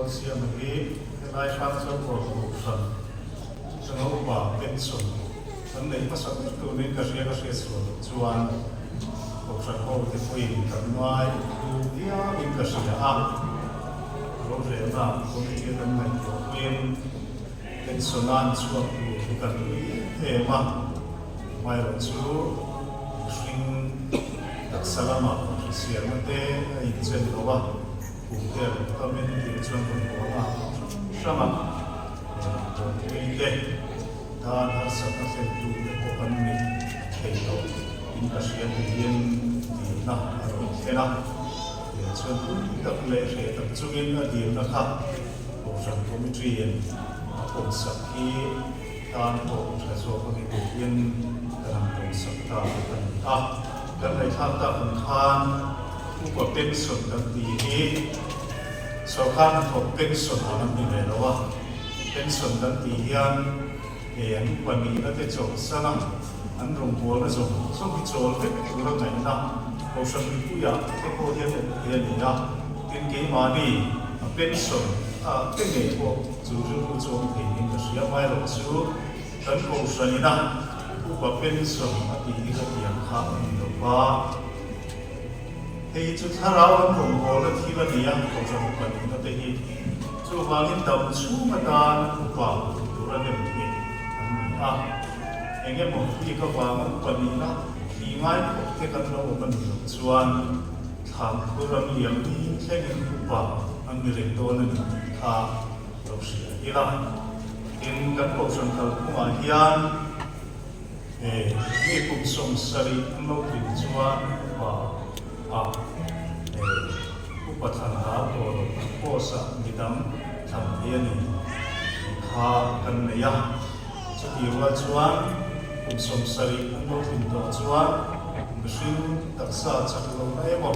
Lalsiama hi helai Hrangchal Kohhran atanga upa pension kan neih hmasa ber turin ka hria ka hriat sual loh chuan Kohhran ho te pawhin kan ngai hlu viauin ka hria a, rorelna committee kan ngaihtuah pawhin pension a an chhuak tur hi kan ui em em a, amaherawhchu mihring taksa lama hriselna te a inchen lo a. Kum te a lo tam in tih chuan rawn hawn a hrang hrang a, Rawpui te tan harsatna thlen tu te pawh kan ni thei lo in ka hria tiin dilna a rawn thlen a, tiang chuan pui tak leh hreh tak chungin a dilna kha Kohhran Committee in a pawmsak hi tan pawh tha zawk a ni tiin kan han pawmsak ta a ni a, kan ngaihthlak tak ang khan. Upa pension kan tih hi sorkar hnathawk pension ang an ti ve lo a, pension kan tih hian he an upa nihna te chawlhsan a, an rawngbawlna zawng zawng hi chawl vek tura ngaihna Kohhran mipuiah te pawh hian awm thei a ni a, tin keimahni a pension a te ngei pawh chu rilru chu awm thei niin ka hria mai loh chu kan Kohhran ina upa pension a tih hi ka tiang kha a ni lo va. Hei chu thlarau an rawngbawlna thil a ni a, Kohhran upa nihna te hi. Chuvangin dam chhung atan upa tur a nem ngei an ni a. Eng emaw bik avanga upa nihna thli ngai khawp te kan lo awm a nih loh chuan thlankhur an liam ni thlengin upa an ni reng dawn a ni tih kha lo hria ila. Tin, kan Kohhran kalphungah hian. He mi kum 70 an lo tlin chuan upa ah he upa thlan hal tawh lo post ah midang thlan thei a ni tih kha kan nei a. Chutih rual chuan kum 70 an lo tlin tawh chuan mihring taksa chak lohna emaw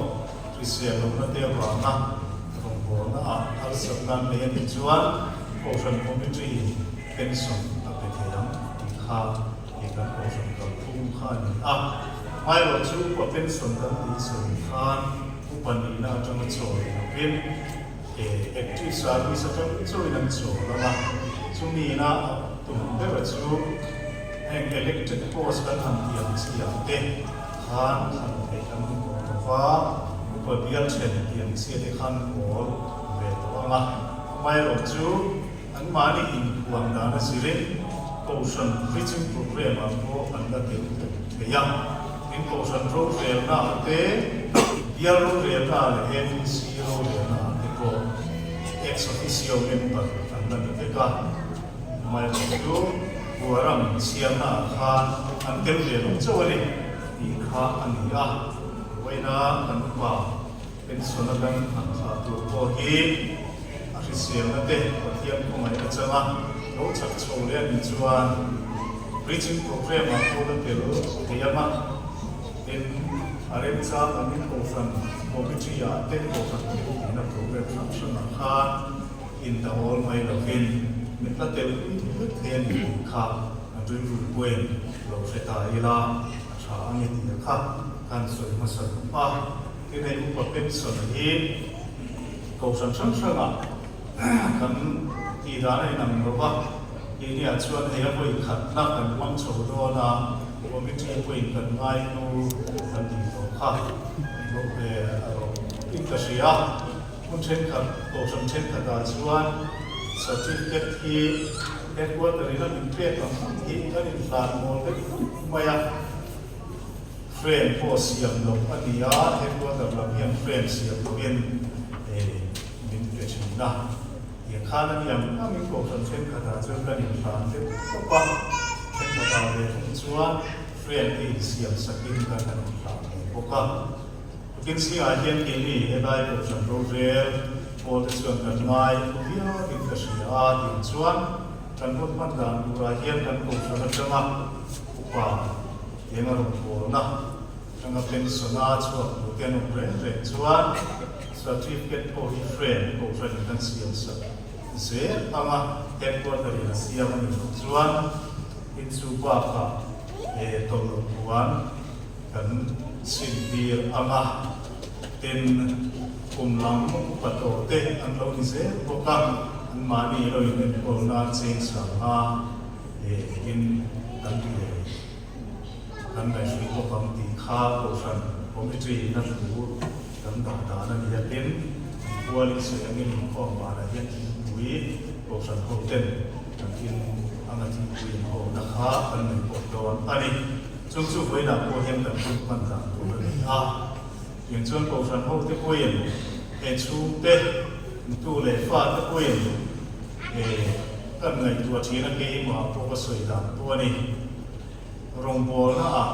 hrisel lohna te avanga rawngbawlna ah harsatna an nei a nih chuan Kohhran Committee Pension a pe thei ang tih kha he kan Kohhran kalphung kha a ni a. Hmaerawh chu upa pension kan tih sawi khan upa nihna atanga chawi lovin he active service atang chauhin an chawl ang a, chumi ina a tum bera chu heng elected post kan han tih ang chi ah te khan thlan theih an ni tawh lo va, upa bial then tih ang chi te khan kawl ve tawh ang a. Hmaerawh chu. Anmahni inhuam dan a zirin Kohhran Preaching Programme ah pawh an la tel thei a. Tin, Kohhran rorelna ah te, Bial rorelna ah leh ADC rorelna ah te pawh ex officio member an la ni vek a. Amaherawhchu chu Buaram chhiarna ah khan an tel ve lo chauh a ni tih kha a ni a. Vawiina kan upa Pension a kan han thlah tur pawh hi a hriselna te Pathian khawngaih atanga lo chak chho leh a nih chuan preaching programme ah pawh la tel thei ang a, tin a remchang angin Kohhran committee ah te Kohhran thil tihna programme hrang hrangah khan indahawl mai lovin min la tel pui vek thei a ni tih kha an rilru pawhin lo hre ta ila a tha a ni tih kha kan sawi hmasa duh a. Tin hei upa pension hi Kohhran hrang hrangah kan tih dan a inang lo va, keiniah chuan hei a vawi khatna kan hmang chho dawn a, committee pawhin kan ngai hnu kan tih tawh kha rawh ve a rawh in ka hria. Hmun thenkhat, Kohhran thenkhatah chuan certificate hi headquarter in a min pek ang ang hi kan inhlan mawl vek mai a. Frame pawh siam loh a ni a, headquarter lam hian frame siam lohin min pe thin a. Tiang khan a ni ang angin Kohhran thenkhatah chuan kan inhlan deuh tawp a, thenkhatah ve thung chuan frame te insiam sakin kan han inhlan ve bawk a. Tukin zingah hian keini helai Kohhran rorel pawl te chuan kan ngai viauin ka hria a, tiang chuan kan hun hman dan turah hian kan Kohhran atanga upa Eng a rawn bawlna atanga pension a chhuak tur te an awm reng reng chuan certificate pawh hi frame Kohhran in kan siam sak zel ang a, headquarter in a siam a nih loh chuan in chu bakah he tawlh puan kan sin tir ang a, tin. Kum lam upa tawh te an lo ni zel bawk a, anmahni lo inenkawl nan cheng sanga in kan pe kan ngaihhruai bawk ang tih kha Kohhran Committee in a thu kan dah dan a ni a. Tin, an pualin sawi angin inkhawm banah hian thingpui Kohhran ho ten kan in anga thingpui an ho na kha kan nei bawk dawn a ni. Chung chu vawiinah pawh hian kan hun hman dan tur a ni a. Tiang chuan Kohhran ho te pawhin he chhungte, tu leh fa te pawhin he kan ngaihtuah thin a, keimah pawh ka sawi dan pawh a ni. Rawngbawlna ah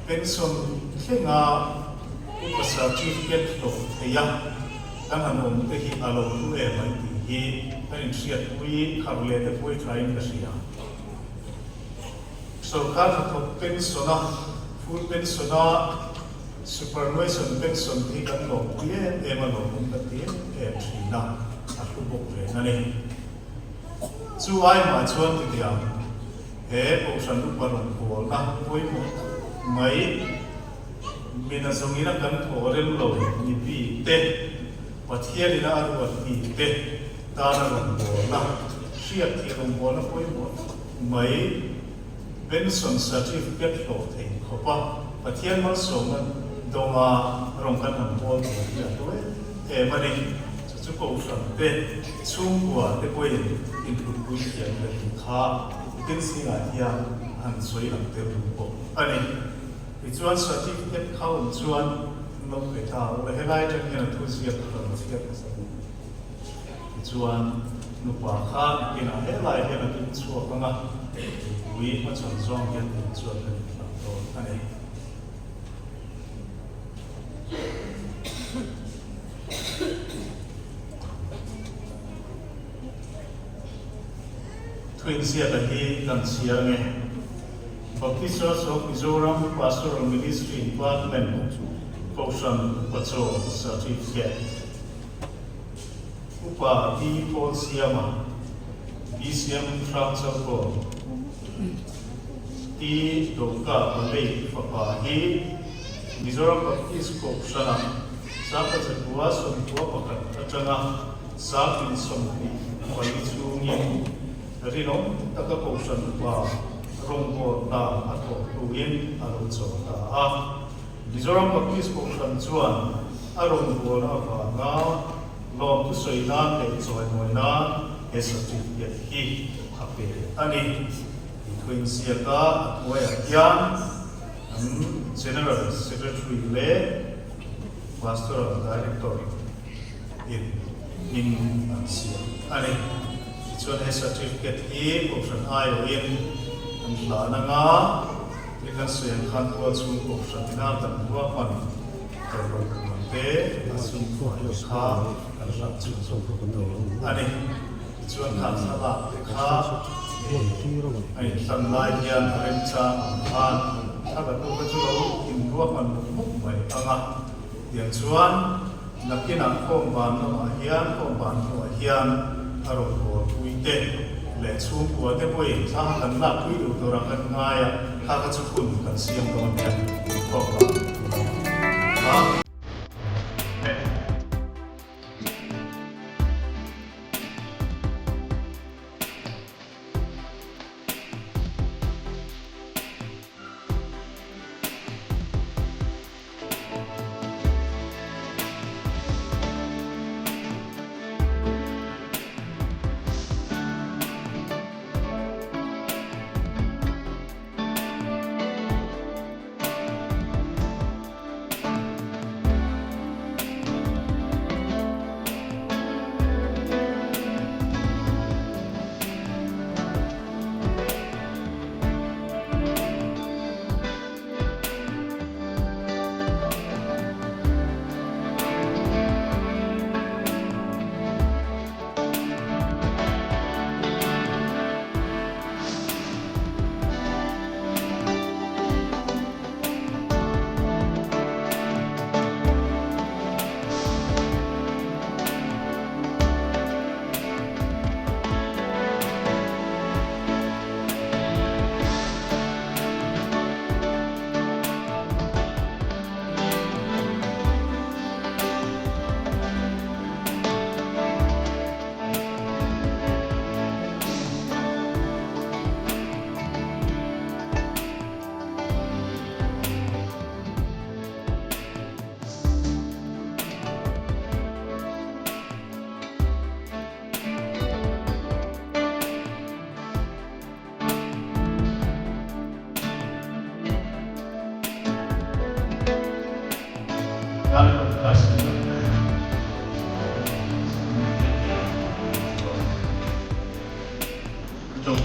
pension thlenga upa certificate hlawh thei a kan han awm te hi a lo hlu em an tih hi kan inhriatpui kharh leh te pawh i thain ka hria. Sorkar hnathawk pension a, full pension a, superannuation pension te hi kan lawmpui em em a, lawmawm kan ti em em thin a, a hlu bawk reng a ni. Chu aimah chuan titiang he Kohhran upa rawngbawlna pawimawh tak mai mina zawngina kan thawh rem lo ni bik te, Pathianina a ruat bik te tana rawngbawlna, hriatthih rawngbawlna pawimawh tak mai pension certificate hlawh thei khawp a, Pathian malsawmna dawnga rawng kan han bawl tur hi a hlu em em a ni. Chu chu Kohhran te, chhungkua te pawhin inhlutpui thiam le tih kha tin zingah hian a han sawi lang tel duh bawk a ni. Tichuan certificate kha awm chuan an lo pe ta a, helai atang hian a thu ziak kha ka lo chhiar hmasa duh. Tichuan, nupa kha nakinah helai hian a ding chhuak ang a, mipui hmachhawn zawng hian ding chuan kan inhlang dawn a ni. Thuinziaka hi kan chhiar nge? Baptist Church of Mizoram Pastoral Ministry Department Kohhran Upa Chaw Certificate. Upa Pi Paul Siama, BCM Hrangchalkawn, Pi Dawka Palei fapa hi Mizoram Baptist Kohhranah Sangha Chatua 11 atanga Sangin 24 chhungin rinawm taka Kohhran upa rawngbawlna a thawk hnuin a lo chaw ta a. Mizoram Baptist Kohhran chuan a rawngbawlna avanga lawmthu sawi nan leh chawimawi nan he certificate hi a pe a ni. Tih thu inziak a, a hnuaiah hian an General Secretary leh Pastoral Director in hming an siam a ni. Tichuan he certificate hi Kohhran aiawhin an hlan anga, Ti kan sawi ang khan tual chhung kohhran ina kan ruahman kal lo puan te a sum fai te kha kan hlat chhun zawk a ni. Tichuan khan thlalak te kha a inhlan lai hian a remchang ang khan thlalatu kha chu lo inruahman mawp mawp mai ang a. Tiang chuan nakinah khawmban lamah hian khawmban hnuah hian a rawn hawl pui te leh chhungkua te pawhin thla kan lak pui duh tura kan ngai a, kha kha chu hun kan siam dawn nia khawmban kha.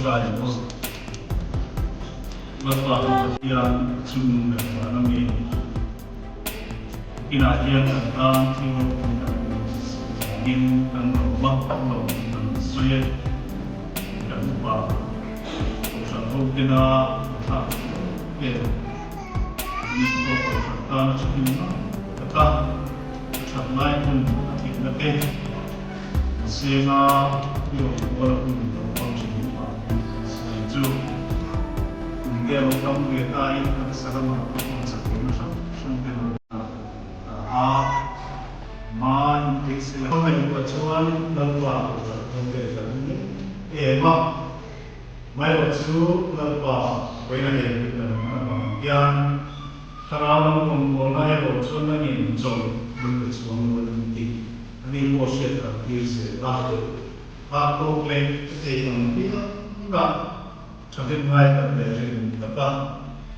Ṭawngṭai ang aw. Lalpa kan Pathian chungnung leh van a mi. Inah hian kan tan thil ropui tak in kan lawm a, lawm kan sawi e. Kan upa Kohhran hotena thlak em ni pawh Kohhran tana thahnem tak a that lai hun a theihna te senga i rawn kual a hun lo hmang thin upa sawi chu kum te a lo tam ve ta in taksa lamah pawh hman chak lohna hrang hrang te lo a ma in thei se la. Ngaihtuah chuan Lalpa Kohhran khawvel kan ni em a, Mairawh chu Lalpa vawiina he hun kan hman avang hian Thlarau lam rawngbawlna erawh chu nangin chawlh bul pe chuang lo a ni tih a ni pawh hriat thar tir zel a. Hah tawk leh thei ang pianga thahnem ngai tak leh rinawm taka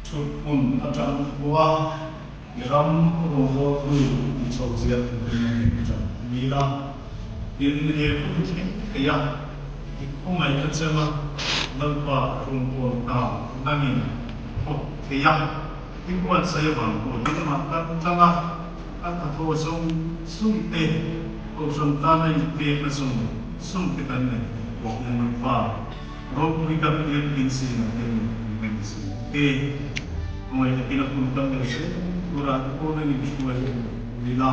thut hmun atang khua I ram rawngbawltu i chho ziah turin a ngei ṭan a ni a. Tin, he hun thleng thei a, i khawngaihna chema Lalpa rawngbâwl ta nangin thawk thei a, i buatsaih avang pawh hi amah kan tlang a, a hnathawh zawng zawng te, Kohhran tana inpekna zawng zawng te kan ngaih pawh hian Lalpa Ropui tak biakinn zingah te min zing te, ngawi takin a hun kan nei zel turah te pawh nangin hruai ila,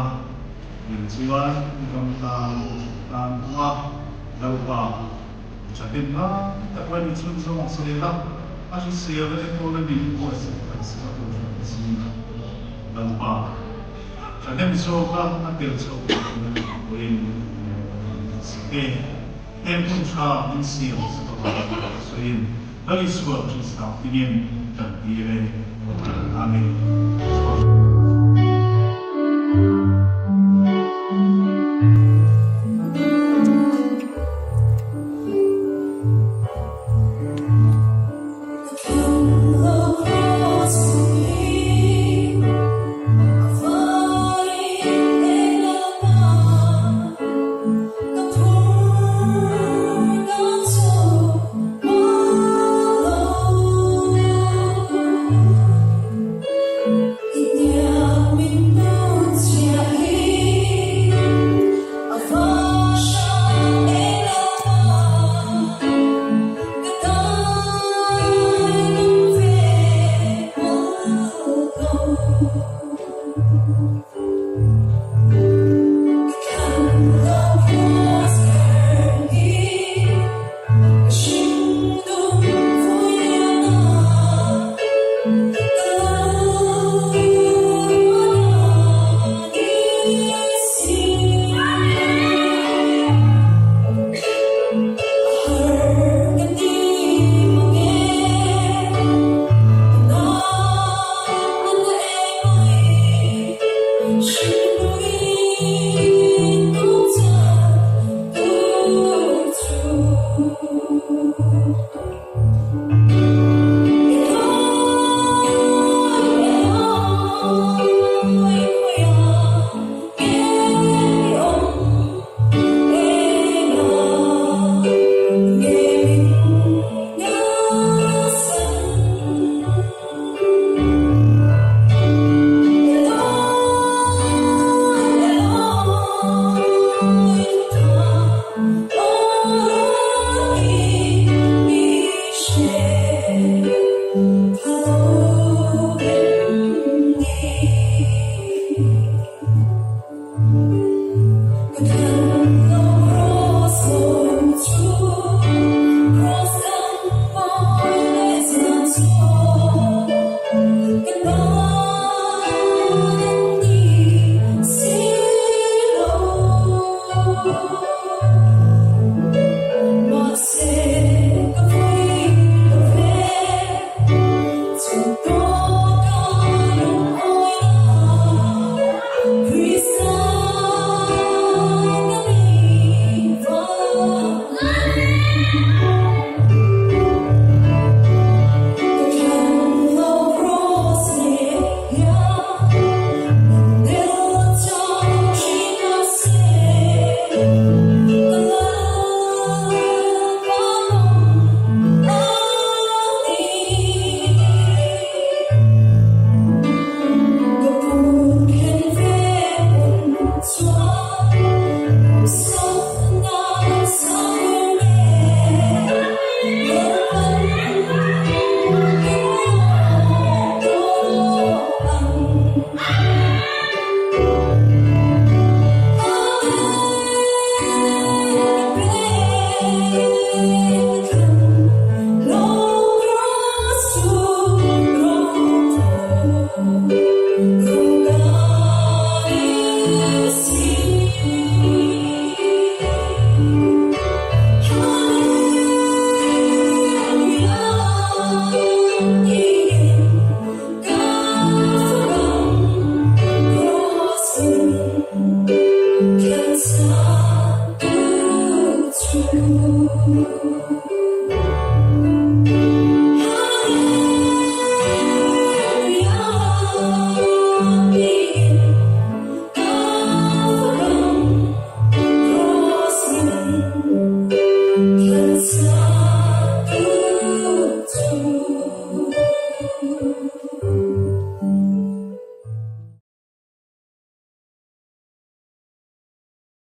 min chuan ram tan tan hma Lalpa thahnem ngai tak la ni chhunzawm zel a, a hriselna te pawh la min buatsaih tak zel a tur a zingah Lalpa thahnem zawka a tel chhoh theihna turin min zing e. Heng hun tha min siam sak avangin sawiin Lal Isua Krista hmingin kan tir e. Amen.